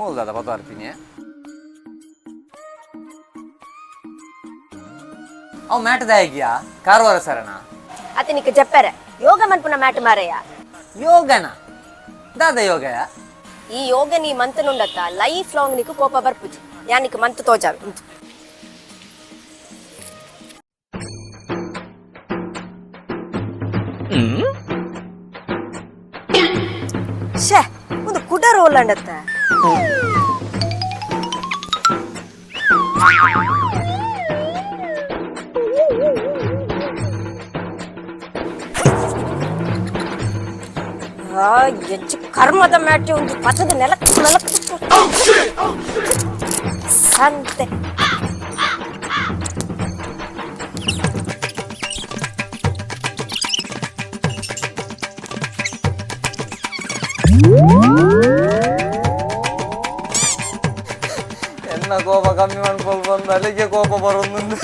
ಮೂಲ್ದಾದ ಪದಾರ್ಪಿನಿ ಅವು ಮ್ಯಾಟ್ ದಾಯಗಿಯಾ ಕಾರವಾರ ಸರಣ. ಅತೆ ನಿಕ್ ಜಪ್ಪೆರೆ ಯೋಗ ಮನ್ಪುನ ಮ್ಯಾಟ್ ಮಾರಯ್ಯ. ಯೋಗನ ದಾದ ಯೋಗಯ? ಈ ಯೋಗ ನೀ ಮಂತನುಂಡತ್ತ ಲೈಫ್ ಲಾಂಗ್ ನಿಕ್ ಕೋಪ ಬರ್ಪುಜಿ. ಯಾನಿಕ್ ಮಂತ್ ತೋಜಾವೆ ಉಂತು. ಶ್ಯೆ, ಒಂದು ಕುಡ ರೋಲ್ ಅಂಡತ್ತ. ಆ, ಎಂಚ ಕರ್ಮದ ಮ್ಯಾಟಿ ಒಂದು ಪಸದ ನೆಲಕ್ಕೆ ನೆಲಕ್ಕೆ ಸಂತೆ. ಎನ್ನ ಕೋಪ ಕಮ್ಮಿ ಮಾಡ್ಕೊಂಡು ಬಂದು ಅಲ್ಲಿಗೆ ಕೋಪ ಬರೋದು.